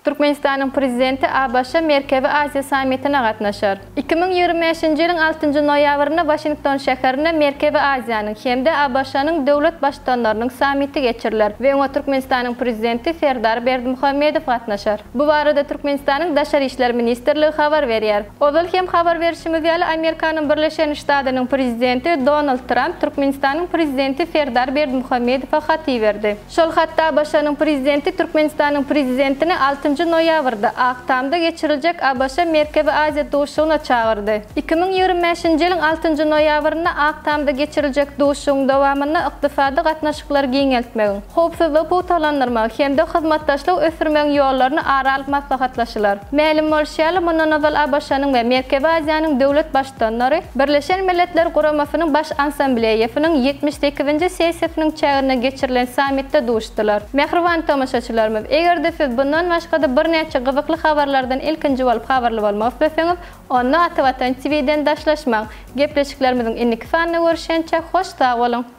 Türkmenistanyň Prezidenti ABŞ-Merkezi Aziýa sammitine gatnaşar. 2025-nji ýylyň altynjy noýabrynda Waşington şäherinde Merkezi Aziýanyň hem-de ABŞ-nyň döwlet Baştutanlarynyň sammiti geçiriler we oňa Türkmenistanyň Prezidenti Serdar Berdimuhamedow gatnaşar. Bu barada Türkmenistanyň Daşary işler ministrligi habar berýär. Ozal hem habar berşimiz ýaly, Amerikanyň Birleşen Ştadynyň Prezidenti Donald Tramp Türkmenistanyň Prezidenti Serdar Berdimuhamedowa hat iberdi. Şol hatda ABŞ-nyň Prezidenti Türkmenistanyň Prezidentini altynjy noýabrda Ak Tamda geçiriljek ABŞ-Merkezi Aziýa duşuşygyna çagyrdy. 2025-nji ýylyň altynjy noýabrynda Ak Tamda geçiriljek duşuşygyň dowamynda ykdysady gatnaşyklary giňeltmegiň, howpsuzlygy pugtalandyrmagy hem-de hyzmatdaşlygy ösdürmegiň ýollaryny ara alyp maslahatlaşylar. Mälim bolşy ýaly, mundan ozal ABŞ-nyň we Merkezi Aziýanyň döwlet Baştutanlary Birleşen Milletler Guramasynyň Baş Assambleýasynyň 78-nji sessiýasynyň çäginde geçirilen sammitde duşdular. Mähriban tomaşaçylarymyz, eger-de siz bundan başga-da birnäçe gyzykly habarlardan ilkinji bolup habarly bolmak isleseňiz, onda Atavatan TV-den daşlaşmaň! Gepleşiklerimiziň indiki sanynda görüşýänçäk hoş sag boluň!